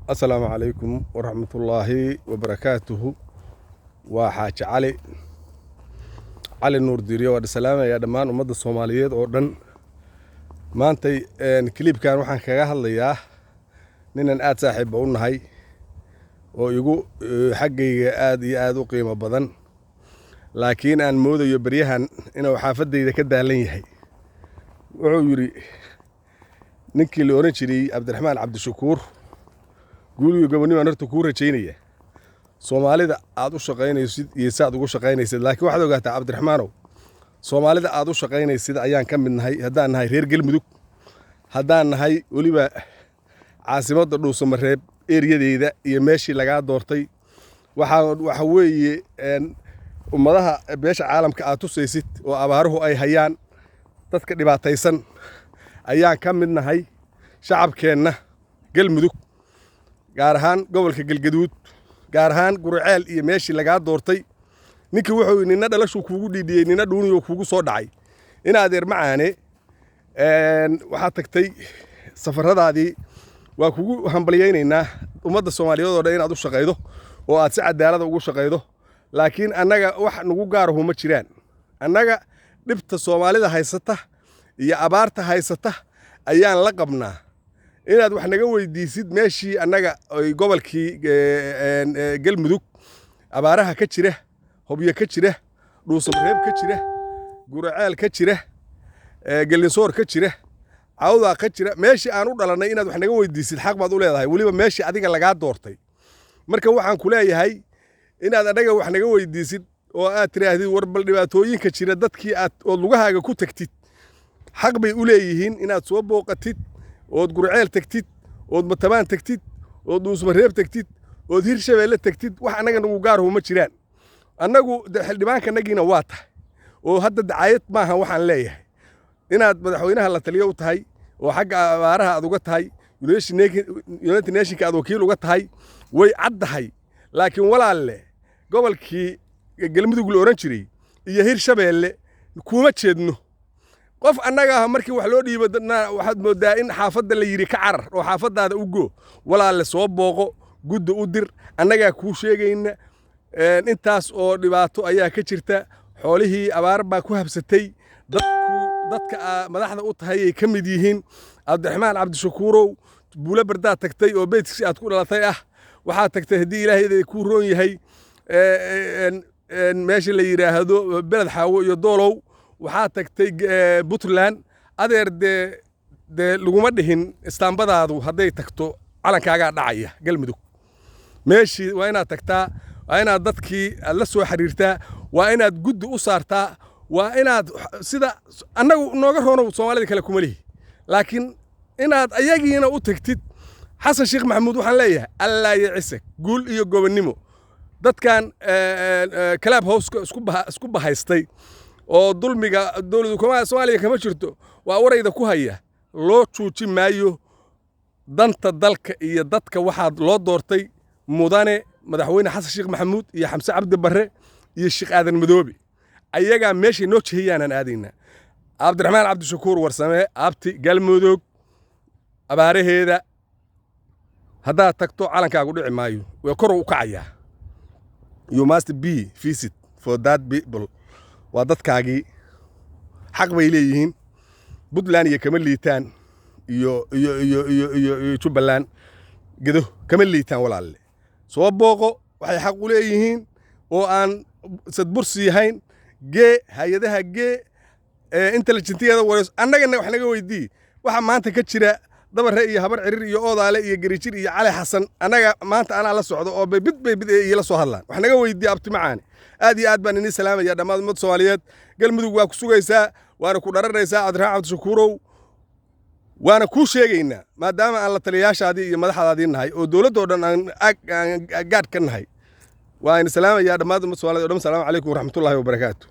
Asalaamu calaykum waraxmatullaahi wabarakaatuhu. Waa Xaaji Cali Cali Nuur Diiriyo. Waa salaamayaa dhammaan ummadda Soomaaliyeed oo dhan. Maantay clipkan waxaan kaga hadlayaa ninan aad saaxiibba u nahay oo igu xaggayga aad iyo aad u qiimo badan, laakiin aan moodayo beryahan inuu xaafaddayda ka daalan yahay. Wuxuu yidhi ninkii la odhan jiray Cabdiraxmaan Cabdishakuur: "Guuliyo gobonnimaan horta kuu rajaynaya Soomaalida aad u shaqaynaysid iyo saad ugu shaqaynaysid, laakiin waxaad ogaataa, Cabdiraxmaanow, Soomaalida aad u shaqaynaysid ayaan ka mid nahay haddaan nahay reer Galmudug, haddaan nahay weliba caasimadda Dhuusamareeb eeryadeeda iyo meeshii lagaa doortay. Waxa weeye ummadaha beesha caalamka aad tusaysid oo abaaruhu ay hayaan, dadka dhibaataysan ayaan ka mid nahay. Shacabkeenna Galmudug, gaar ahaan gobolka Galgaduud, gaar ahaan Guriceel iyo meeshii lagaa doortay." Ninkii wuxuu nina dhalashuu kuugu dhiidhiyey, nina dhuuniyuu kuugu soo dhacay. In adeer macaane, waxaad tagtay safaradaadii, waa kugu hambalyaynaynaa ummadda Soomaaliyeed oo dhan inaad u shaqaydo oo aad si cadaalada ugu shaqaydo, laakiin annaga wax nagu gaarahu ma jiraan. Annaga dhibta Soomaalida haysata iyo abaarta haysata ayaan la qabnaa. Inaad wax naga weydiisid meeshii annaga ay gobolkii Galmudug abaaraha ka jira, Hobyo ka jira, Dhuusamareeb ka jira, Guraceel ka jira, Gelinsoor ka jira, Cawdaa ka jira, meeshii aan u dhalannay inaad wax naga weydiisid xaq baad u leedahay, weliba meeshii adiga lagaa doortay. Marka waxaan ku leeyahay, inaad annaga wax naga weydiisid oo aad tidhaahdid war bal dhibaatooyinka jira, dadkii aad ood lugahaaga ku tagtid xaq bay u leeyihiin inaad soo booqatid, ood Gurceel tagtid, ood Matabaan tagtid, ood Dhuusmareeb tagtid, ood Hirshabeelle tagtid. Wax annaga nagu gaaruhu ma jiraan. Annagu de xildhibaankanagiina waa tahay, oo hadda dacaayad maaha. Waxaan leeyahay inaad madaxweynaha la taliyo u tahay oo xagga abaaraha aad uga tahay, United Nationka aad wakiil uga tahay, way caddahay. Laakiin walaalle, gobolkii Galmudug la odhan jiray iyo Hirshabeelle kuma jeedno. Qof annaga ah markii wax loo dhiibo dadna waxaad mooddaa in xaafadda la yidhi ka carar oo xaafaddaada u go. Walaalle, soo booqo, gudda u dir, annagaa kuu sheegayna. Intaas oo dhibaato ayaa ka jirta. Xoolihii abaar baa ku habsatay. Dadku dadka madaxda u tahay ay ka mid yihiin. Cabdiraxmaan Cabdishakuurow, Buulo Bardaad tagtay oo beydkiisi aad ku dhalatay ah. Waxaad tagtay, haddii Ilaahay kuu roon yahay, meesha la yidhaahdo Beled Xaawo iyo Doolow. Waxaad tagtay Puntland. Adeer, dee laguma dhihin istaambadaadu hadday tagto calankaagaa dhacaya. Galmudug meeshii waa inaad tagtaa, waa inaad dadkii aad la soo xiriirtaa, waa inaad guddi u saartaa, waa inaad sida annagu nooga roonow Soomaalida kale kuma lihi, laakiin inaad ayagiina u tagtid. Xasan Sheekh Maxamuud waxaan leeyahay, Allaa yacisag, guul iyo gobonnimo. Dadkan Clubhouseka isku bahaystay oo dulmiga dowladu kama Soomaaliya kama jirto waa warayda ku haya, loo juujin maayo. Danta dalka iyo dadka waxaad loo doortay mudane madaxweyne Xasan Sheekh Maxamuud iyo Xamse Cabdi Barre iyo Sheekh Aadan Madoobe. Ayagaa meeshay noo jehiyaanaan aadaynaa. Cabdiraxmaan Cabdishakuur Warsame, abti, Galmudug abaaraheeda haddaad tagto calankaagu dhici maayo, way kor u kacayaa. You must be visit for that people. Waa dadkaagii, xaq bay leeyihiin. Puntland iyo kama liitaan iyo Jubbaland, Gedo kama liitaan. Walaalle, soo booqo, waxay xaq u leeyihiin oo aan sadbursi yahayn. Gee hay-adaha, gee intelligencegeeda wareyso, annagana wax naga weydii waxa maanta ka jira Dabare iyo Habar Cirir iyo Oodaale iyo Gerijir iyo Cali Xasan. Annaga maanta anaa la socdo oo bay bid bay bid iila soo hadlaan. Wax naga weydii, abti macaane. Aad iyo aad baan inii salaamaya dhammaan ummadda Soomaaliyeed. Galmudug waa ku sugaysaa, waana ku dharanaysaa, Cabdiraxmaan Cabdishakuurow. Waana kuu sheegaynaa, maadaama aan la taliyayaashaadii iyo madaxdaadii nahay oo dowladdoo dhan aan gaadh ka nahay. Waa ina salaamayaa dhammaan ummadda Soomaaliyed o dhan. Salaamu calaykum waraxmatullaahi wabarakaatu.